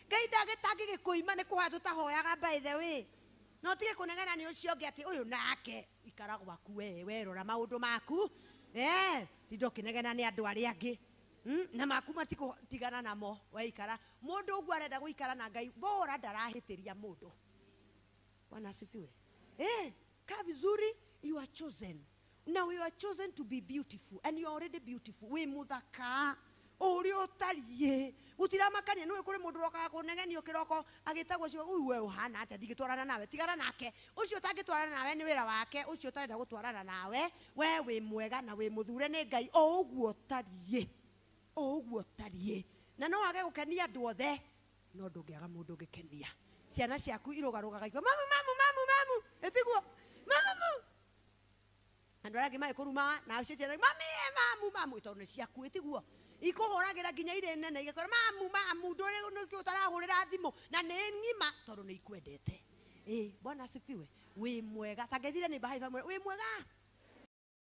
Ngai ndagĩtangĩgĩkũima nĩ kũhoya tũtahoyaga, by the way. No tige kũnegena nĩ ũcio ũngĩ atĩ ũyũ nake ikara gwaku we werora maũndũ maku, tinda ũkĩnegena nĩ andũ arĩa angĩ. Na maku matikũtigana namo weikara. Mũndũ ũguo arenda gũikara na Ngai bora ndarahĩtĩria mũndũ. Bwana asifiwe. Kaa vizuri, you are chosen. Now you are chosen to be beautiful and you are already beautiful. Wĩ mũthaka ũrĩa ũtariĩ gũtiramakania. Nĩwe kũrĩ mũndũ ũrokaga kũnegenio kĩroko agĩtagwo cio, ũyũ we ũhana atĩa, ndingĩtwarana nawe, tigana nake. Ũcio ũtangĩtwarana nawe nĩ wĩra wake, ũcio ũtarenda gũtwarana nawe, we wĩ mwega na wĩ mũthure nĩ Ngai o ũguo ũtariĩ, o ũguo ũtariĩ. Na no wage gũkenia andũ othe, no ndũngĩaga mũndũ ũngĩkenia. Ciana ciaku irũgarũgaga ikiuga mamu mamu mamu mamu, ĩtiguo mamu. Andũ arĩa angĩ magĩkũruma na acio ciana mami mamu mamu, tondũ nĩ ciaku, ĩtiguo ikũhũragĩra nginya irĩ nene igakora mamu mamu, ndũrĩ nĩkĩ ũtarahũrĩra thimũ, na nĩ ng'ima tondũ nĩ ikwendete. Bwana asifiwe. Wĩ mwega tangethire nĩ bahai bamwe, wĩ mwega.